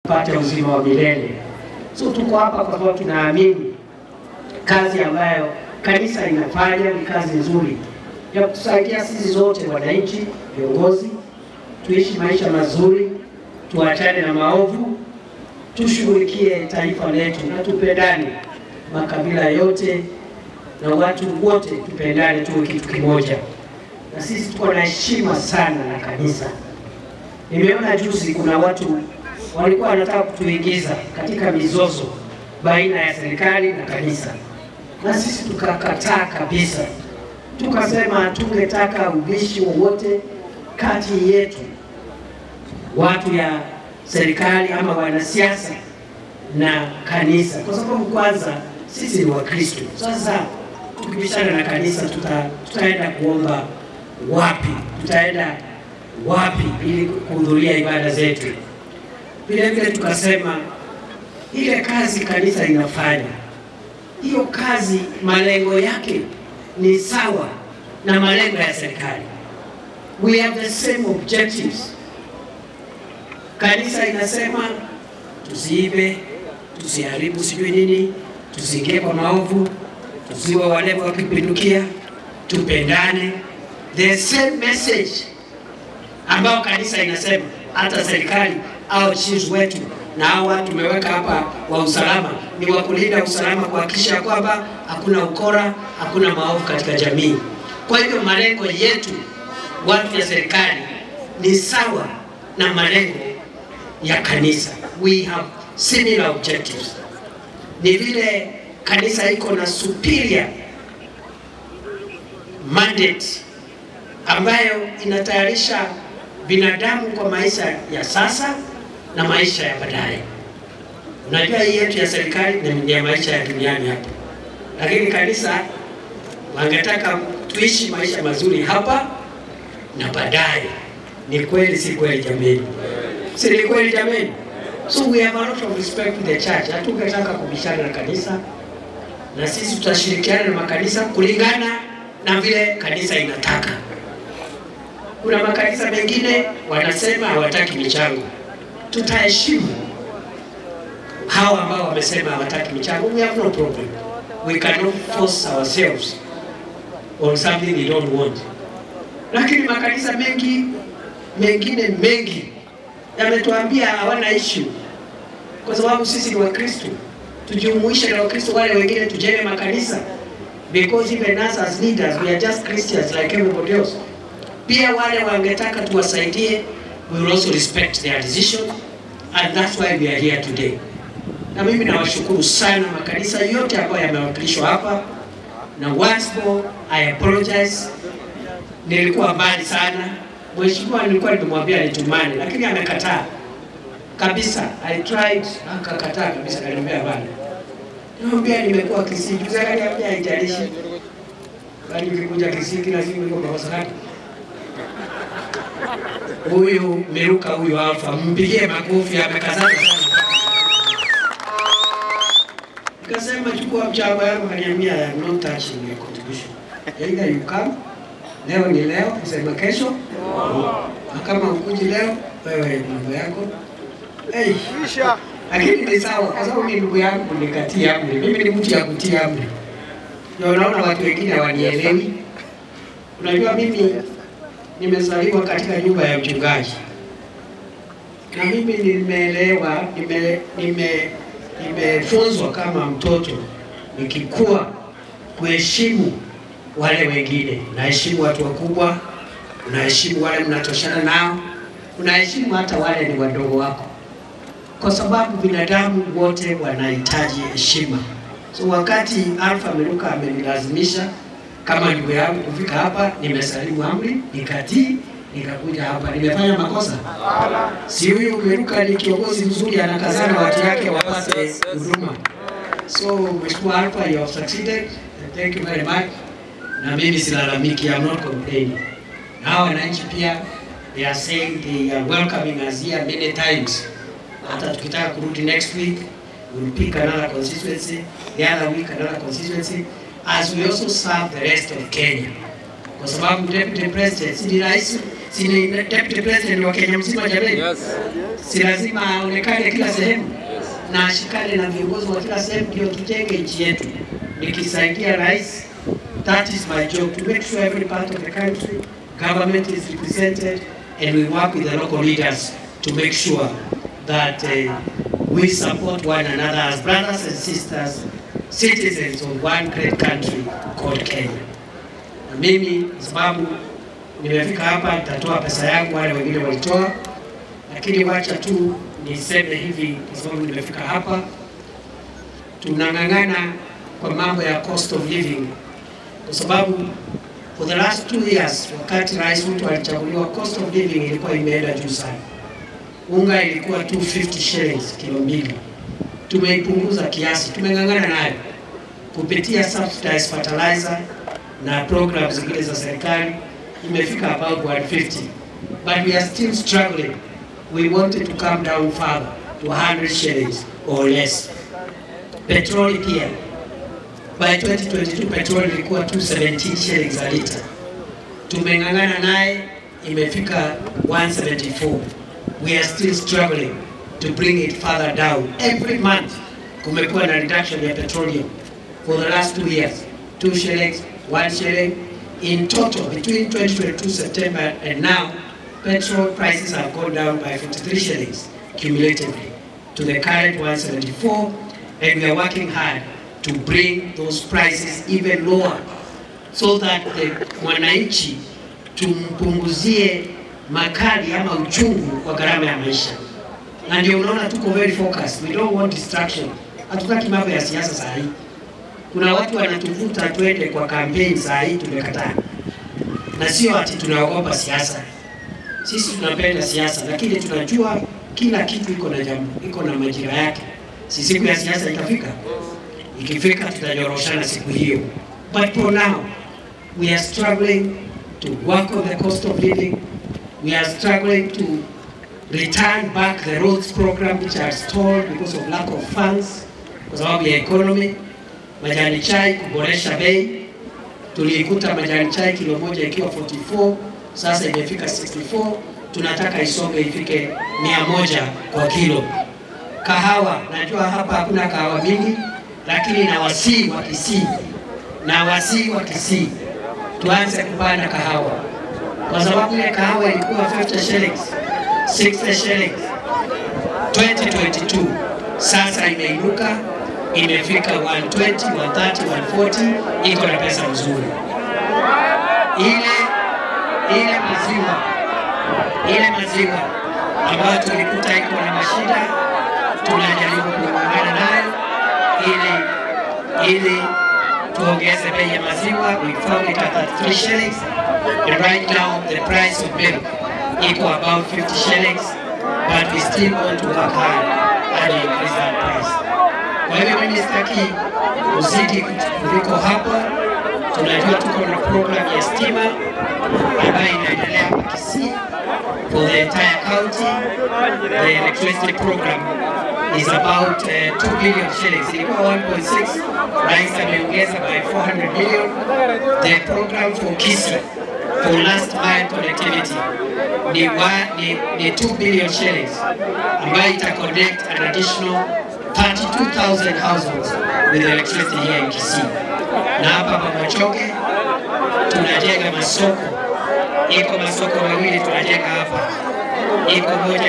Tupate uzima wa milele. So tuko hapa kwa sababu tunaamini kazi ambayo kanisa inafanya ni kazi nzuri ya kutusaidia sisi zote wananchi, viongozi, tuishi maisha mazuri, tuachane na maovu, tushughulikie taifa letu na tupendane, makabila yote na watu wote tupendane, tuwe kitu kimoja. Na sisi tuko na heshima sana na kanisa. Nimeona juzi kuna watu walikuwa wanataka kutuingiza katika mizozo baina ya serikali na kanisa, na sisi tukakataa kabisa. Tukasema hatungetaka ubishi wowote kati yetu, watu ya serikali ama wanasiasa na kanisa, kwa sababu kwanza sisi ni Wakristo. Sasa tukibishana na kanisa tutaenda kuomba wapi? Tutaenda wapi ili kuhudhuria ibada zetu? Vile vile tukasema ile kazi kanisa inafanya, hiyo kazi malengo yake ni sawa na malengo ya serikali. We have the same objectives. Kanisa inasema tusiibe, tusiharibu sijui nini, tusiingie kwa maovu, tusiwe walevi wa kupindukia, tupendane. The same message ambao kanisa inasema, hata serikali au chiefs wetu na hawa tumeweka hapa wa usalama ni wa kulinda usalama, kuhakikisha kwamba hakuna ukora, hakuna maovu katika jamii. Kwa hivyo malengo yetu watu ya serikali ni sawa na malengo ya kanisa. We have similar objectives. Ni vile kanisa iko na superior mandate ambayo inatayarisha binadamu kwa maisha ya sasa na maisha ya baadaye. Unajua hii yetu ya serikali ni ya maisha ya duniani hapa, lakini kanisa wangetaka tuishi maisha mazuri hapa na baadaye. Ni kweli si kweli jameni? Si ni kweli jameni? So we have a lot of respect to the church. Hatungetaka kubishana na kanisa, na sisi tutashirikiana na makanisa kulingana na vile kanisa inataka. Kuna makanisa mengine wanasema hawataki michango. Tutaheshimu hawa ambao wamesema hawataki michango. We have no problem. We cannot force ourselves on something we don't want. Lakini makanisa mengi mengine mengi yametuambia hawana issue, kwa sababu sisi ni Wakristo. Tujumuishe na Wakristo wale wengine, tujenge makanisa, because even us as leaders we are just Christians like everybody else. Pia wale wangetaka tuwasaidie, we will also respect their decision, and that's why we are here today. Na mimi nawashukuru sana makanisa yote ambayo yamewakilishwa hapa, na once more I apologize, nilikuwa mbali sana. Mheshimiwa nilikuwa nimemwambia nitumane, lakini amekataa kabisa. I tried, akakataa kabisa, akaniambia bana. Nilimwambia nimekuwa Kisii, juzi akaniambia haijalishi. Bali ukikuja Kisii kila siku iko makosa gani? Huyu Miruka huyu hapa, mpigie makofi, amekazana sana. Nikasema chukua mchango yangu, akaniambia I am not touching your contribution. Either you come, leo ni leo, usema kesho. Na kama ukuji leo, wewe mambo yako. Hey, lakini ni sawa, kwa sababu ni ndugu yangu, nikatia amri. Mimi ni mtu ya kutia amri. Na unaona watu wengine hawanielewi. Unajua mimi nimezaliwa katika nyumba ya mchungaji. Na mimi nimeelewa, nimefunzwa kama mtoto nikikua kuheshimu wale wengine. Unaheshimu watu wakubwa, unaheshimu wale mnatoshana nao, unaheshimu hata wale ni wadogo wako, kwa sababu binadamu wote wanahitaji heshima. So wakati Alpha Miruka amenilazimisha kama ndugu yangu kufika hapa, nimesalimu amri, nikatii, nikakuja hapa. Nimefanya makosa? Si huyu Miruka ni kiongozi mzuri, anakazana watu yake wapate huduma. So Mheshimiwa Alpha, you have succeeded. Thank you very much. Na mimi silalamiki, I'm not complaining. Na wananchi pia, they are saying they are welcoming us here many times. Hata tukitaka kurudi next week, we'll pick another constituency, the other week another constituency, as we also serve the rest of Kenya. Kwa sababu Deputy President si rais Si ni deputy president wa Kenya mzima jamani? Yes. Si lazima aonekane kila sehemu? Yes. Na ashikane na viongozi wa kila sehemu ndio tujenge nchi yetu. Nikisaidia rais, that is my job, to make sure every part of the country government is represented and we work with the local leaders to make sure that we support one another as brothers and sisters, citizens of one great country called Kenya. Na mimi kwa sababu nimefika hapa, nitatoa pesa yangu, wale wengine walitoa, lakini wacha tu niseme hivi, kwa sababu nimefika hapa, tunang'ang'ana kwa mambo ya cost of living, kwa sababu for the last 2 years wakati Rais Ruto alichaguliwa, cost of living ilikuwa imeenda juu sana. Unga ilikuwa 250 shillings kilo mbili, tumeipunguza kiasi, tumeng'ang'ana nayo kupitia subsidized fertilizer na programs zingine za serikali, imefika about 150, but we are still struggling. We wanted to come down further to 100 shillings or less. Petroli pia, by 2022 petroli ilikuwa 217 shillings a liter, tumeng'ang'ana naye imefika 174. We are still struggling to bring it further down. Every month kumekuwa na reduction ya petroleum for the last 2 years, 2 shillings, 1 shilling. In total, between 2022 September and now, petrol prices have gone down by 53 shillings cumulatively to the current 174, and we are working hard to bring those prices even lower so that the mwananchi tumpunguzie makali ama uchungu wa gharama ya maisha. Na ndio unaona tuko very focused. We don't want distraction. Hatutaki mambo ya siasa saa hii. Kuna watu wanatuvuta twende kwa campaign saa hii, tumekataa. Na sio ati tunaogopa siasa. Sisi tunapenda siasa, lakini tunajua kila kitu iko na jambo, iko na majira yake. Si siku ya siasa itafika? Ikifika tutanyoroshana siku hiyo. But for now, we are struggling to work on the cost of living. We are struggling to return back the roads program which are stalled because of lack of funds, kwa sababu ya economy. Majani chai kuboresha bei, tuliikuta majani chai kilo moja ikiwa 44, sasa imefika 64. Tunataka isonge ifike 100 kwa kilo. Kahawa, najua hapa hakuna kahawa mingi, lakini nawasihi wa Kisii, nawasihi wa Kisii tuanze kupanda kahawa, kwa sababu ile kahawa ilikuwa 50 shillings, 60 shillings 2022, sasa imeinuka imefika 120, 130, 140, iko na pesa mzuri. Ile maziwa ambayo tulikuta iko na mashida, tunajaribu kung'ang'ana nayo ili tuongeze bei ya maziwa. We found it at 33 shillings and right now the price of milk iko about 50 shillings, but we still want to work hard and increase that price. Kwa hivyo mimi sitaki uzidi kuliko hapa. Tunajua tuko na program ya stima ambayo inaendelea hapa Kisii for the entire county. The electricity program is about 2 billion shillings. Ilikuwa 1.6, rais ameongeza by 400 million. The program for Kisii for last mile connectivity ni 2 billion shillings ambayo ita connect an additional 32,000 households with electricity here in Kisii. Na hapa Bomachoge tunajenga masoko, iko masoko mawili tunajenga hapa, iko moja